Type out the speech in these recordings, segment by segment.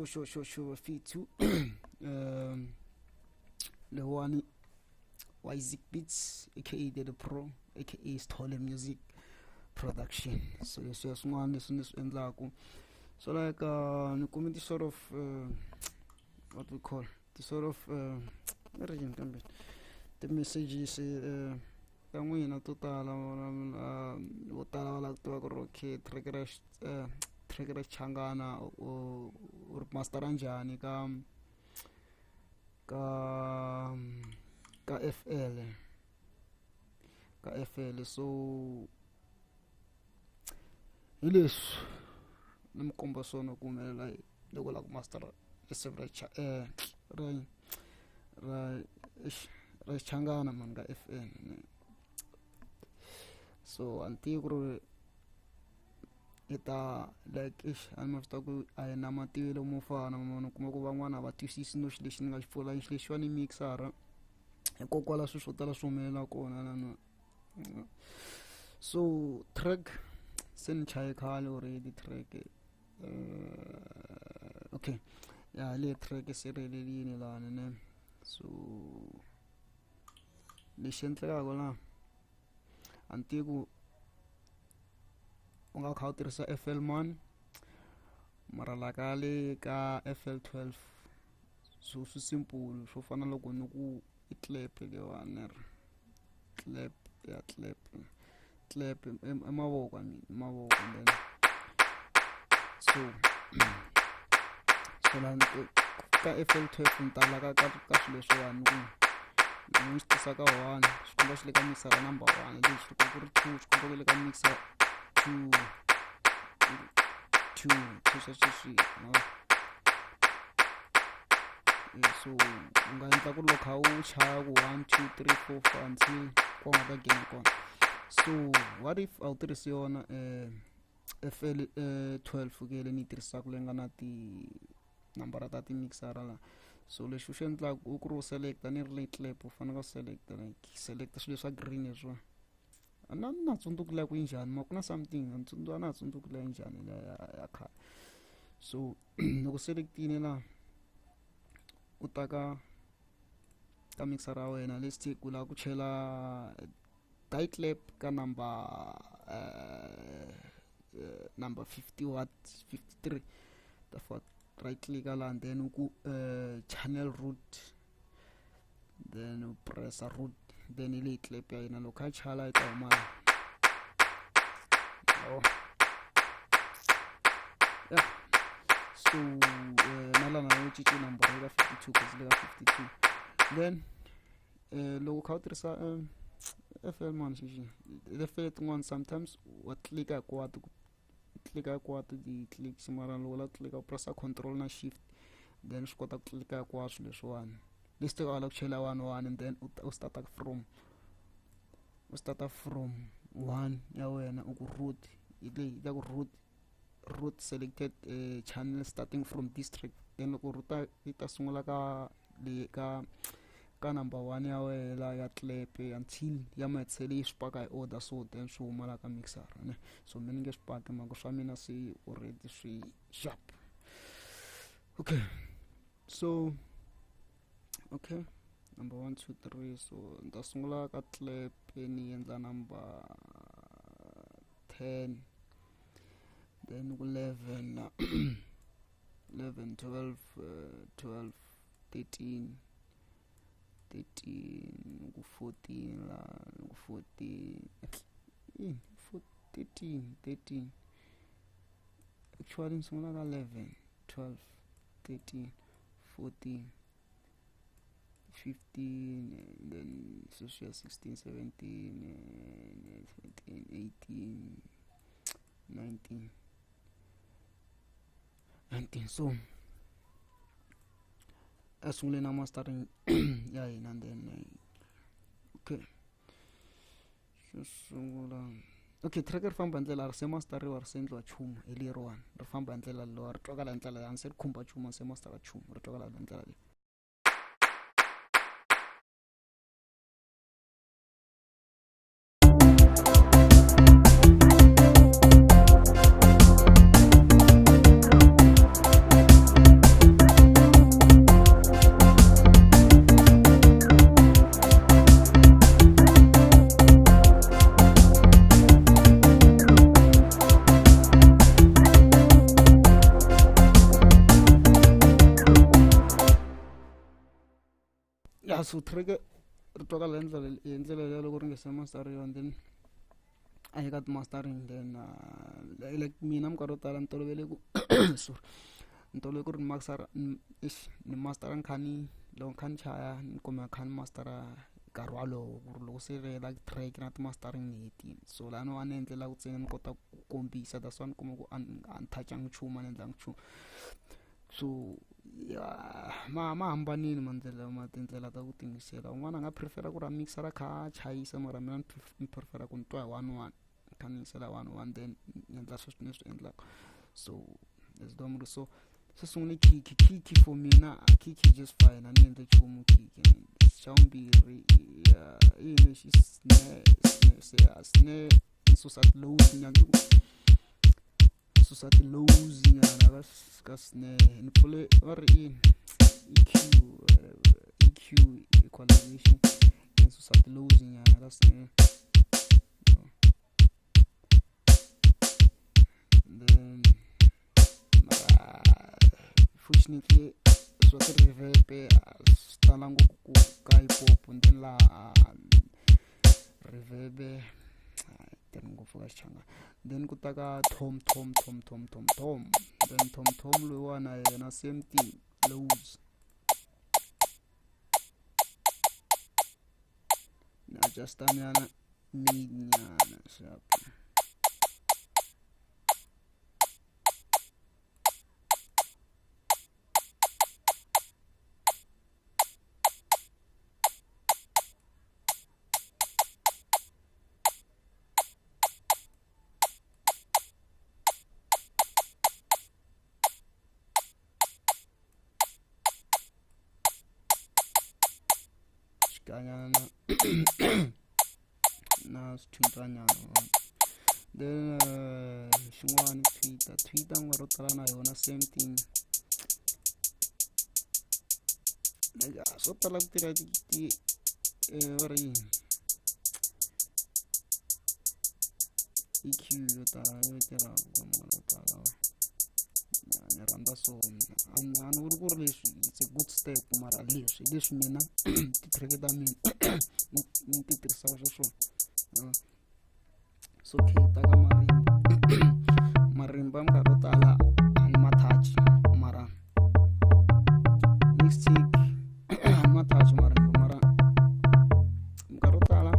Sure sure sure fithu leyiwani Isaac Beats aka The Pro aka Sithole Music Production. So leswiya swin'wana leswi ni swi endlaku, so like ni kume ti-sort of what we call ti-sort of ni ri yini kambe ti-messages ta n'wina to tala. Vo tala va lava ku tiva ku ri okay, track ra track ra Xichangana u ri mastera njhani ka FL, ka FL. So hi leswi ni mi komba swona ku humelela loko u lava ku mastera risimu ra ra ra ra Xichangana mani ka FL. So a ni tivi ku ri hi ta like eish, a ni ma swi tiva ku a hi na mativelo mo fana mani. U kuma ku van'wana a va twisisi no xilo lexi ni nga xi pfula xilo lexiwani i mixer, hikokwalaho swilo swo tala swi humelela kona lana. So track se ni chaye khale already track. Okay, ya leyi track se ri helelini lani ne. So lexi endlekaka la, a ni tivi ku u nga kha u tirhisa FL man, mara la ka le ka FL 12, so swi simple swo fana loko ni ku i clap leyiwani, ri clap ya clap clap i mavoko, I mean mavoko. And then so la ka FL 12 ni tala ka swilo leswiwani ku ni swi tisa ka one, swi komba swi le ka mixer number one. Lexi loko ku ri two, swi komba ku le ka mixer two two two sweswi. So u nga endla ku ri loko kha u chaya ku one, two, three, four, five until ku nga ta nghena kona. So what if a wu tirhisi yona FL 12 ke, leyi ni yi tirhisaka, leyi nga na tinambara ta ti-mixer la? So lexi u xi endlaka u ku ri u select ni ri leyi clap, u fanele u select like select swilo swa green leswiwa. A na na tsundzuki leyi ku yi njhani, ma ku na something a ni tsundzuki, a na ha tsundzuki leyi njhani leya ya khale. So loko selectini la, u ta ka mixer ya wena. Let's take u lava ku chela die clap ka number 50, what, 53. Ta fika right click la and then u ku channel route, then u pressa route, then hi leyi clap ya yena. Loko kha chala yi ta huma. Oh yeah, so na lana yo cince number yi va 52 cause le ka 52. Then loko kha u tirhisa FL man, xixi FL tin'wana sometimes wa tlika hinkwato, ku tlika hinkwato ti-clicks, mara loko u lava ku tlika u pressa control na shift, then swi kota ku tlika hinkwaswo leswiwani. Leswi tekaka la ku chela one one and then u starta from, u starta from one ya wena, u ku route hi leyi ta ku route selected channel starting from district. Then loko route yi ta sungula ka le ka number one ya wena ya clap until ya mahetisele yi swi paka hi order. So then swi huma la ka mixer ne. So mina ni nge swi paki mhaka swa mina se already swi sharp. Okay, so okay, number one, two, three. So ni ta sungula ka clap, ni endla number 10, then ku 11, 11, 12, 12, 13, 13, ku 14 la, ku 14, yini, 13, 13. Actually ni sungula ka 11, 12, 13, 14, 15 and then sweswiya 16, 17, 17, 18, 19, 19. So a sungule na mastering ya hina. And then okay, xo sungula, okay, track ri famba hi ndlela ri se masteriwa, ri se endliwa nchumu hi leriwani, ri famba hi ndlela leyiwa, ri twakala hi ndlela leyi, se ri khumba nchumu, se mastera nchumu, ri twakala hi ndlela leyi. Ya, so track ri twakala hi ndlela hi ndlela leyo loko ri nga se masteriwa, and then a yi ka ti-mastering. Then like mina minkarhi yo tala ni tolovele ku, sorry, ni tolovele ku ri ni mastera, eish, ni mastera ni kha ni loko ni kha ni chaya, ni kumeka kha ni mastera nkarhi walowo, ku ri loko se ri hela track na ti-mastering ni hetile. So laniwa ni endlela ku ntsena ni kota ku kombisa, that's why ni kuma ku a ni a ni touch-angi nchumu, a ni endlangi nchumu. So ya, ma hambanile mandlela ma tindlela ta ku tingisela. Un'wana a nga prefer ku ri a mixer a kha a chayisa, mara mina ni prefer ku ni twa hi one one, ni kha ni yingisela one one, then ni endla sweswi ni swi endlaka. So as dom so xo sungula kick. Kick for mina, kick just fine, a ni endle nchumu kick. Xa vumbirhi i yini lexi? Snare. Snare, snare ni susa ti-lows nyana, susa ti-lows nyana ka snare. Ni pfule va ri yini, EQ, EQ, equalization, ni susa ti-lows nyana ka snare. Then mara fortunately swa ti-reverb swi tala ngopfu ku ka hip hop, and then laha reverb a yi tirhi ngopfu ka Xichangani. Then ku ta ka tom tom tom tom tom tom, then tom tom loyiwani na yena same thing, lows ni adjusta nyana, mid nyana sharp. Xikanyana na swithintwanyana. Then xin'wana, Twitter. Twitter nkarhi wo tala na yona same thing, like swo tala ku tirha ti va ri yini, EQ yo tala yo tirhaka minkarhi yo tala. Ni rhandza so a ni a ni vuli ku ri leswi it's a good step, mara leswi hi leswi mina ti-track ta mina ni ti tirhisaka xiswona. So ta ka marimba, marimba minkarhi yo tala a ni ma touch, mara next week a ni ma touch marimba, mara minkarhi yo tala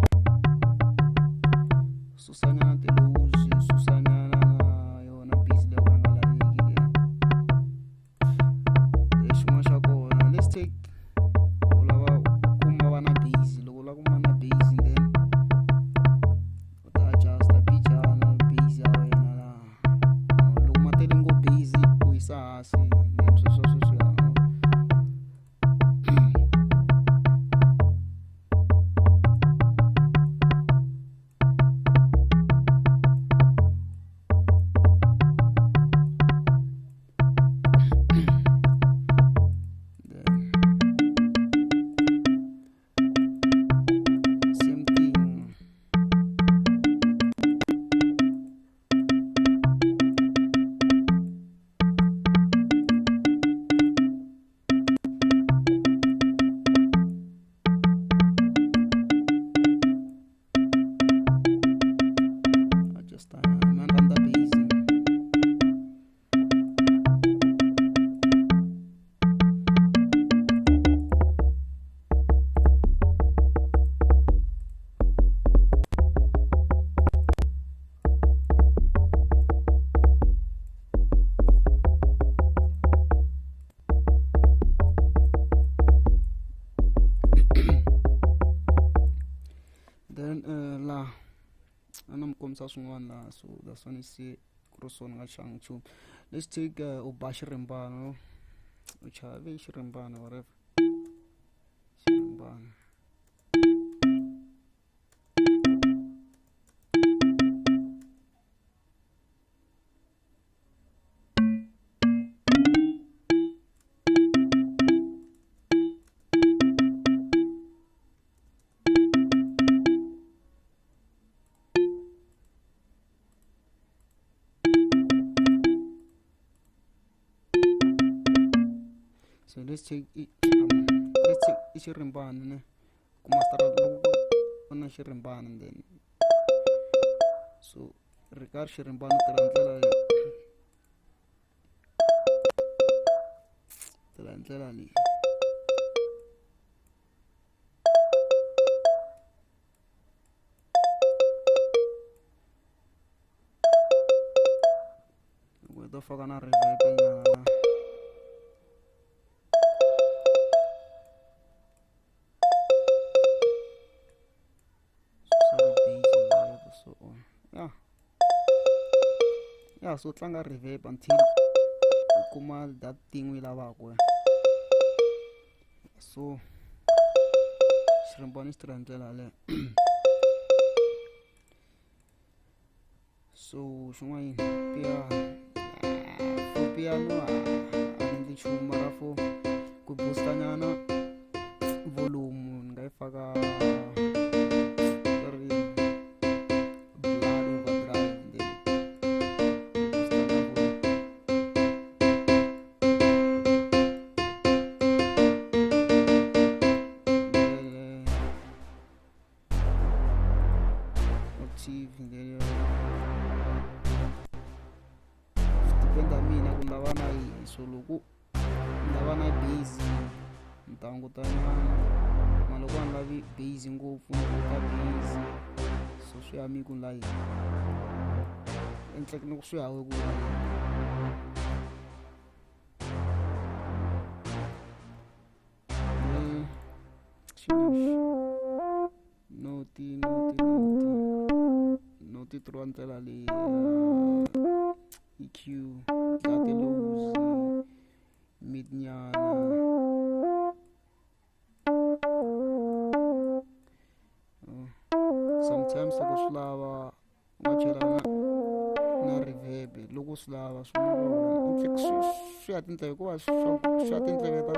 susanyana ti-lows, susanyana na yona busy leyo ka nga laveki liya. Xin'wana xa kona, let's take u lava ku ma va na busy, loko u lava ku va na busy, then u ta adjusta mbijana busy ya wena laha. Loko ma tele ngopfu busy, u yisa hansi, then sweswo sweswiya. Then same thing. Adjust man rhandza bass. Then laha a na mi kombisa swin'wana laha, so that's when you see ku ri so ni nga changi nchumu. Let's take u ba xirimbana, u chave xirimbana, whatever, xirimbana. So let's take it, let's take i xirimbani ne ku mastara loko ku na xirimbani then so ri ka xirimbani u tirha ndlela leyi tirha hi ndlela leyi loko hi to faka na reverb nyana so on yeah yeah so tlanga reverb until u kuma that thing u yi lavaka so xirimbani xi tirha hi ndlela yaleyo so xin'wana yini piano for piano a ni endli nchumu mara for ku booster nyana volume ni nga yi faka ri blood overdrive then booster na volume then active then swi depend ha mina ku ni lava na yini so loko ni lava na busy ni ta hunguta nyana mara loko a ni lavi busy ngopfu ni hunguta busy so swi ya mi ku ni la yini ni ku swi ya we ku la yini. Noti noti noti noti tirhiwa ndlela leyi EQ dlaya ti-lows mid nyana sometimes loko swi lava u nga chela na na reverb loko u swi lava swi swi ya tindleve hikuva swi ya tindleve ta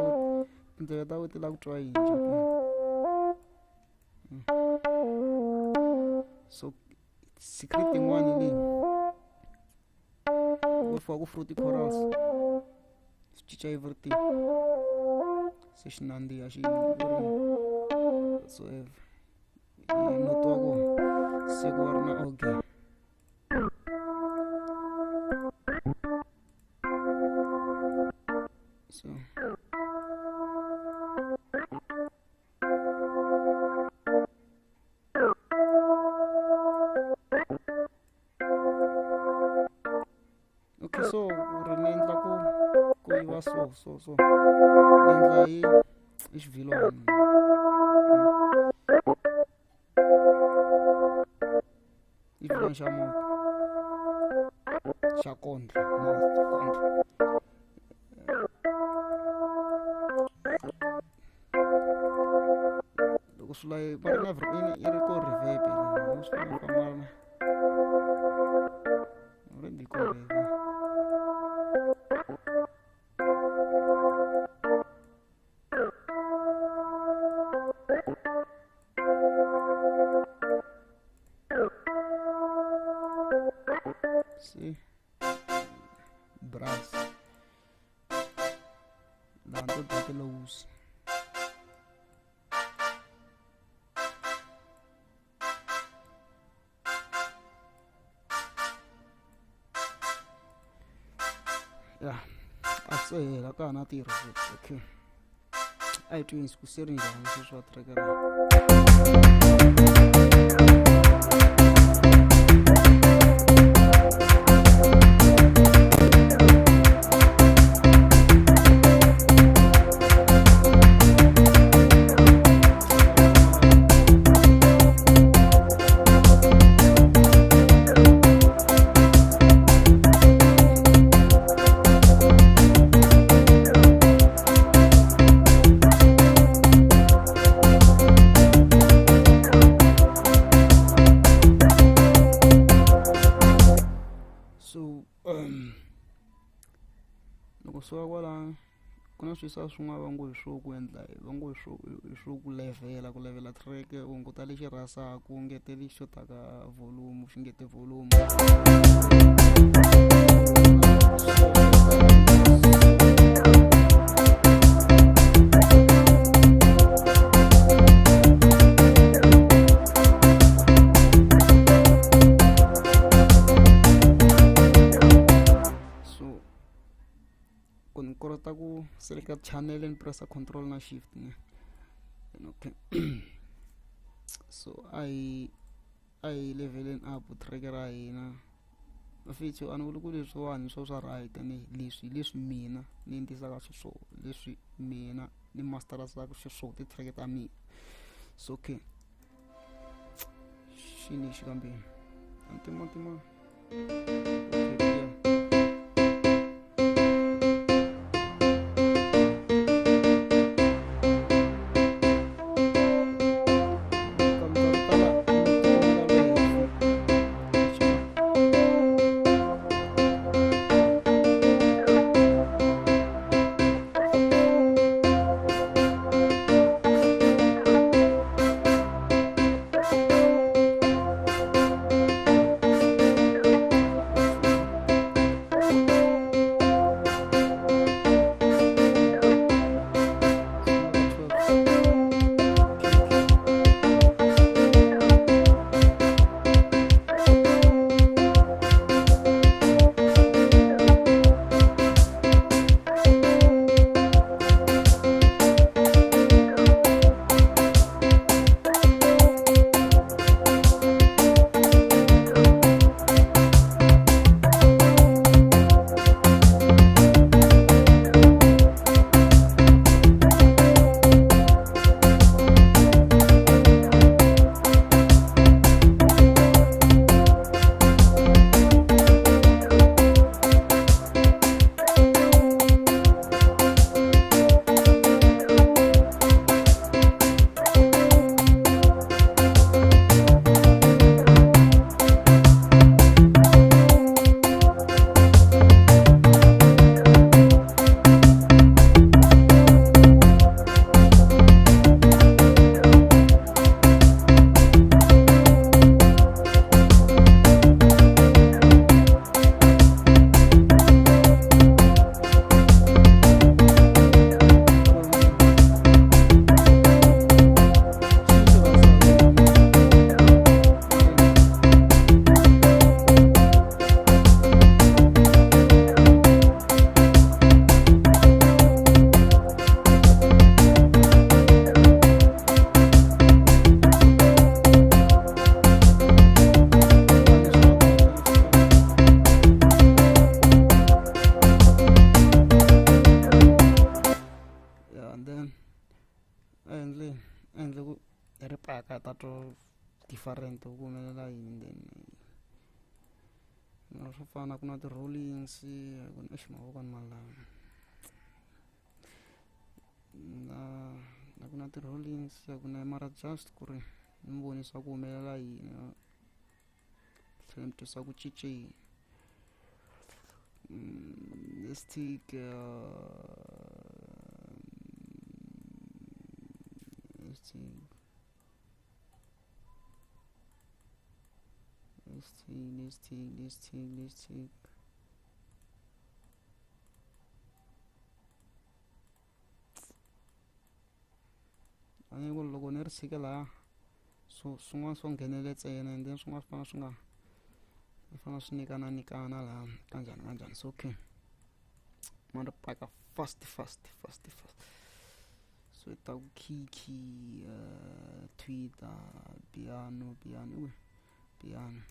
tindleve ta wena ti lava ku twa yini xa kona so secret yin'wana leyi u fika ku fruity chorals swi cinca everything se xi nandziha xi whatsoever noti wa kona se ku va ri na organ so okay so ku ri ni endla ku ku yi va so so so ni endla hi hi xivhilwana i xivhilwana xa mota xa kondlo mota kondlo loko swi la va ri na yi ri ko reverb loko swi lava famba already ko reverb. See, brass laha to dya ti-lows ya a swi se hela ka ha na tirho futhi okay a hi tweni ku se ri njhani sweswi wa track ra. So loko swi va kwalano ku na swisa swin'wana va ngo hi swo ku endla va ngo hi swo hi swo ku levhela ku levhela track u hunguta lexi rhasaka u ngete lexi xotaka volume xi ngete volume. tshika channel ni pressa control na shift ne then okay so a hi a hi leveleni up track ra hina mfethu a ni vuli ku leswiwani swo swa right ni leswi hi leswi mina ni endlisaka xiswona leswi mina ni masterasaka xiswona ti-track ta mina so okay xini xi kambe ntima ntima okay yeah. Yeah, and then endle endle ku ri paka ta twa different ku humelela yini then na swo fana ku na ti-rollings ku na exi mavoko ni malama na na ku na ti-rollings ku na mara just ku ri ni mi vonisa ku humelela yini tlhela mi twisa ku cince yini let's take let's take let's take let's take let's take let's take a ni ku loko ni ri tshike laya so swin'wana swo nghenele ntsena and then swin'wana swi fana swi nga swi fana swi nyikana nyikana laha kanjhani kanjhani so okay ma ri paka fast fast fast fast so ta ku kiki twitter piano piano iwe piano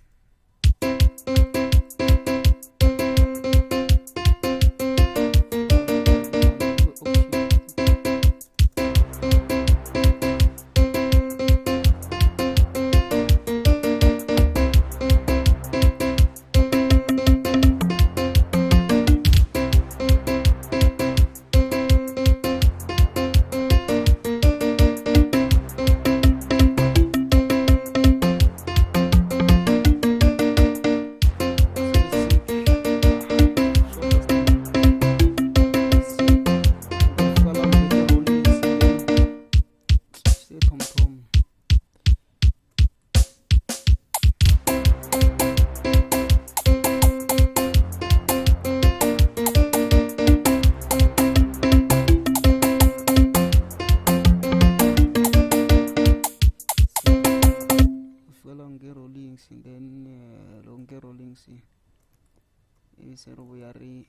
ivi se ri vuya ri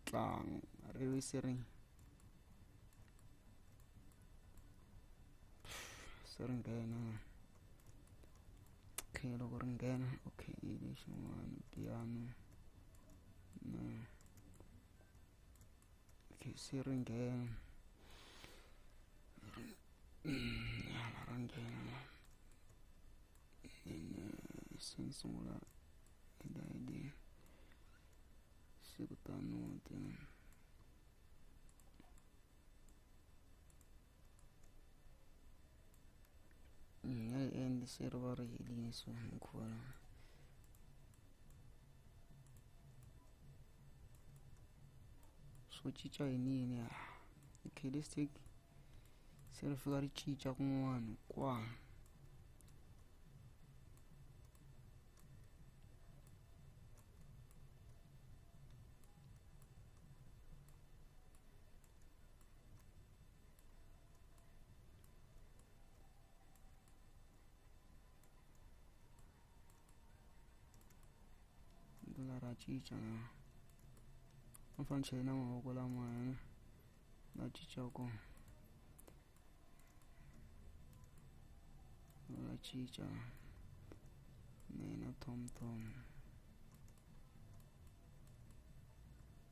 tlanga ri vi se ri Se ri nghena. Okay, loko ri nghena, okay, lexin'wana piano na okay, se ri nghena. Hala ra nghena. Then se ni sungula idea se kutani and se ri va ri helini so mukhuva lowu swo cinca hi yini okay let's take se ri fika ri cinca kun'wana kwa La ra cinca na a fanele chele na mavoko lamaya la cinca kona la cinca na yena tom tom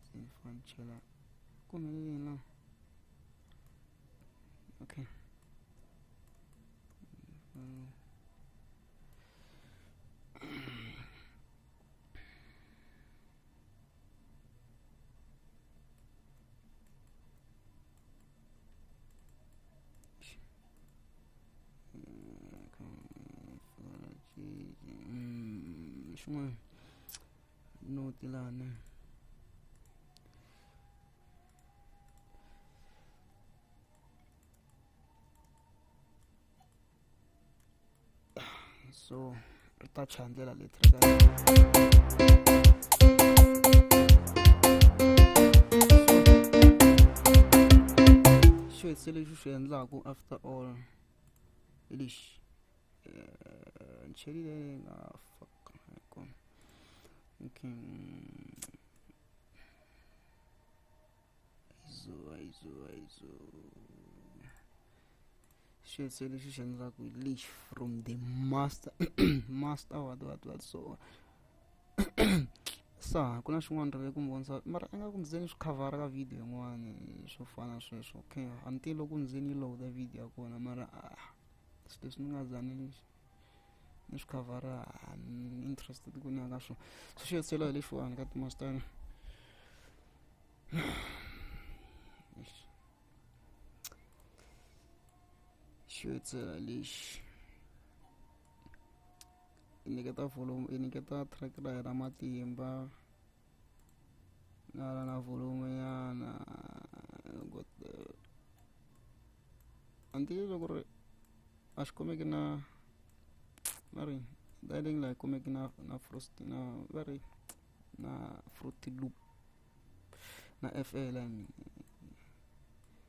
se ni fanele ni chela ku humelele yini la okay xin'wana noti lani so ri ta chaya ndlela leyi track xo hetisela lexi u xi endlaku after all hi lexi ni chelile nga fuck kona okay izo izo izo xo lexi xi endlaku hi lexi from the master master what what what so sa ku na xin'wana ri ku mi vonisa mara ingaku ndzi ze ni swi khavhara ka video yin'wani swo fana na sweswo okay a ni tivi loko ndzi ni load video ya kona mara swilo leswi ni nga za ni ni swi khavhara ni interested ku ni ya ka swona so xo hetisela hi lexiwani ka ti-master xo hetisela lexi i nyiketa volume i nyiketa track ra yena matimba na na volume nyana a ni tivi loko ri a xi kumeki na va ri dialing la yi kumeki na na frost na va ri na fruity loop na F_L I mean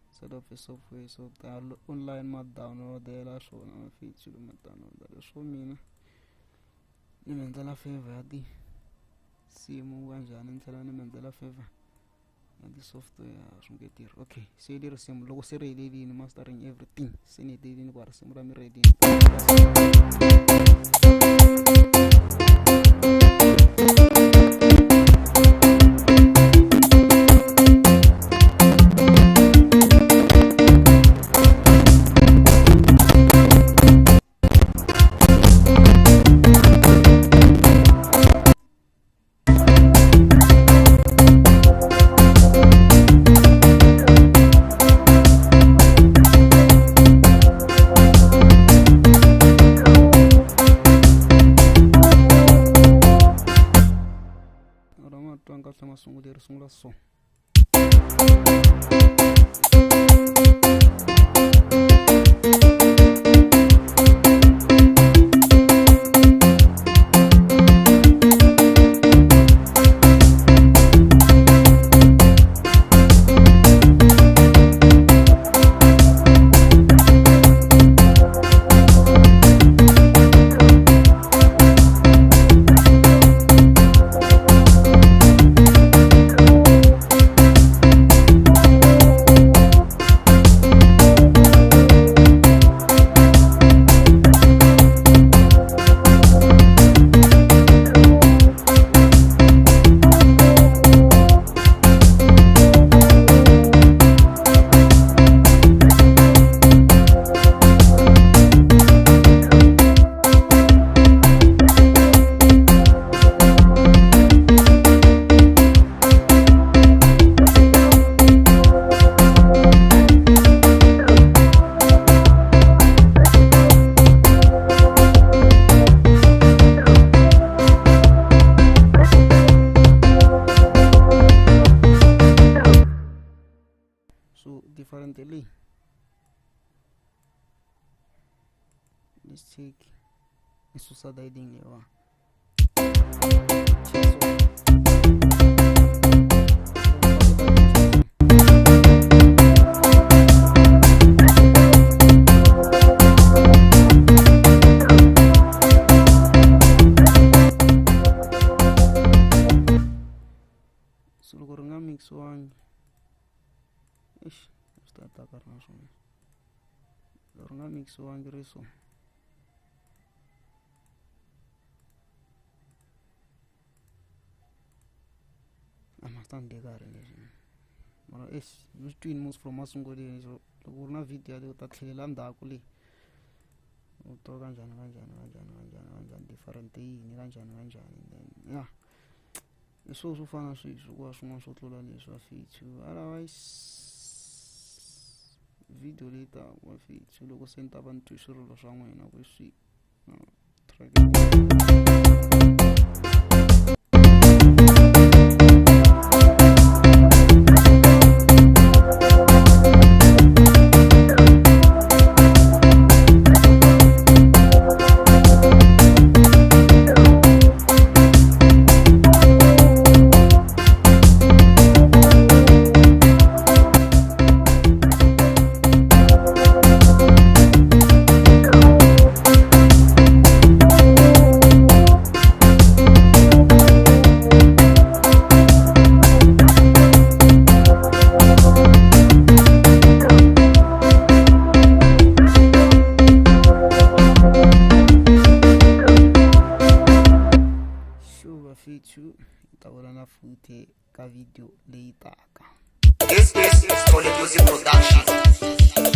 instead of a software so ta online ma download-ela swona ma swilo ma download leswo mina ni mi endlela favor ya tinsimu kanjhani ni tlhela ni mi endlela favor ya ti-software swi nge tirhi okay se li risimu loko se ri helelini mastering everything se ni hetelelini ku risimu ra mi ri helini Kahle masungulo ri sungula so. Let's take ni susa dayiding leyiwani. So loko ri nga mixiwangi eish swi ta ta ka ri na swona loko ri nga mixiwangi ri so a ma swi ta ni ka leswi mara eish mi swi twini mos from masunguleni so loko u ri na video yaleyo u ta tlhelela ndzhaku le u twa kanjhani kanjhani kanjhani kanjhani kanjhani different yini kanjhani kanjhani then ya hi swona swo fana na sweswi ku va swin'wana swo tlula leswi va fethu otherwise video leyi taka va fethu loko se ni ta va ni twe swirilo swa n'wina ku swi track. Sure, feature hi ta vonana futhi ka video leyi taka. This is Tony Music Production.